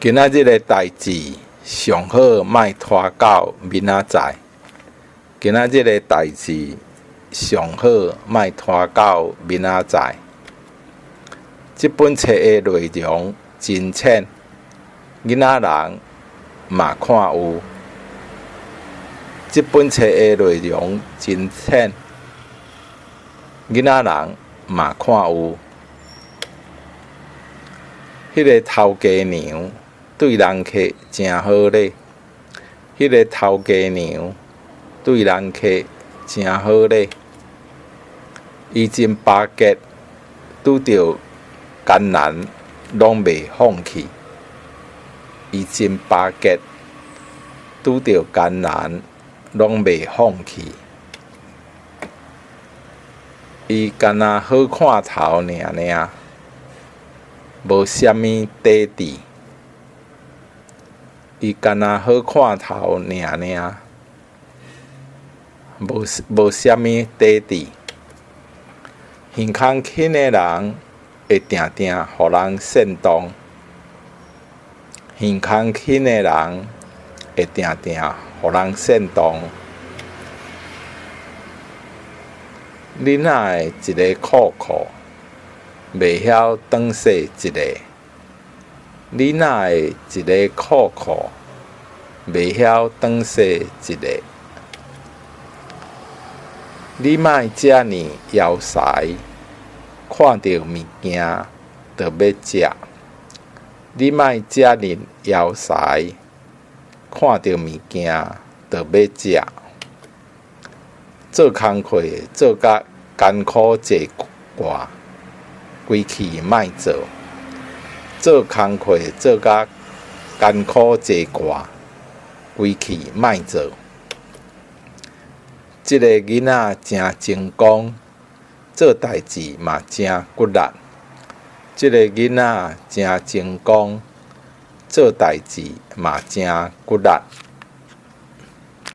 今仔日的代誌上好莫拖到明仔載。今仔日的代誌上好莫拖到明仔載。這本冊的內容真淺，囡仔人嘛看有。這本冊的內容真淺，囡仔人嘛看有。彼个頭家娘對人客誠好禮。彼个頭家娘對人客誠好禮。伊真巴結，拄著艱難攏袂放棄。伊真巴結，拄著艱難攏袂放棄。伊干焦好看頭爾爾，無啥物底底。伊干焦好看頭爾爾，無啥物底底。耳空輕的人會定定予人煽動。耳空輕的人會定定予人煽動。你若會一个褲褲，袂曉轉踅一个。你若會一个褲褲，袂曉轉踅一个。你莫遮爾枵踅，看著物件就欲食。你莫遮爾枵踅，看著物件就欲食。做工課做甲艱苦濟掛，規氣莫做。做工課做甲艱苦濟掛，規氣莫做。這个囡仔誠精光，做代誌嘛誠骨力。這个囡仔誠精光，做代誌嘛誠骨力。